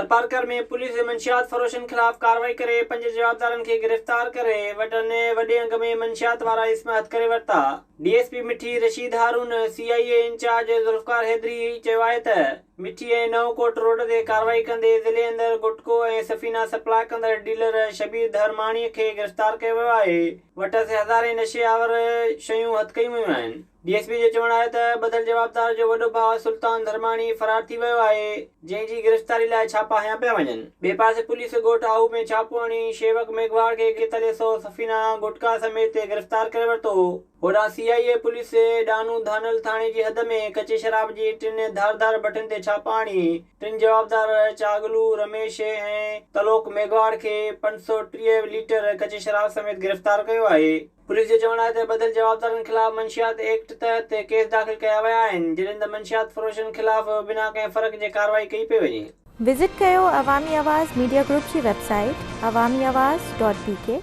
Tharparkar ۾ police منشيات فروشن خلاف ڪارروائي ڪري پنج جوابدارن کي گرفتار ڪري وٽن وڏي انگ ۾ منشيات وارا اسم هٿ ڪري ورتا. D S P Mithi Rashid Haroon, C I A incharge Zulfiqar Haideri چيو آهي ته مٺي ۽ نئون ڪوٽ روڊ تي ڪارروائي ڪندي ضلعي اندر گٽڪو ۽ سفينا سپلاء ڪندڙ ڊيلر شبير ڌرماڻي کي گرفتار ڪيو ويو آهي، وٽس هزارين نشي آور شيون هٿ ڪيون ويون آهن. ڊي ايس پي جو چوڻ آهي ته ٻڌل جوابدار جو وڏو ڀاء سلطان ڌرماڻي فرار ٿي ويو آهي، جنهن جي گرفتاري لاء ڇاپا هنيا پيا وڃن. ٻئي پاسي پوليس ڳوٺ آهو ۾ ڇاپو هڻي شيوڪ ميگهواڙ کي ڪيتاليهه سئو سفينا گٽڪا سميت گرفتار ڪري ورتو. هوڏانهن سي آء اي پوليس ڏانو ڌانل ٿاڻي جي حد ۾ ڪچي شراب جي ٽن ڌار ڌار بٺين تي ڇاپا هڻي ٽن جوابدار چاڳلو، رميش ۽ تلوڪ ميگهواڙ کي 530 ليٽر ڪچي شراب سميت گرفتار ڪيو آهي. پوليس جو چوڻ آهي ته ٻڌل جوابدارن خلاف منشيات ايڪٽ تحت ڪيس داخل ڪيا ويا آهن، جڏهن ته منشيات فروشن خلاف بنا ڪنهن فرق جي ڪارروائي ڪئي پئي وڃي. وزٽ ڪيو عوامي آواز ميڊيا گروپ جي website Awami Awaz dot B K.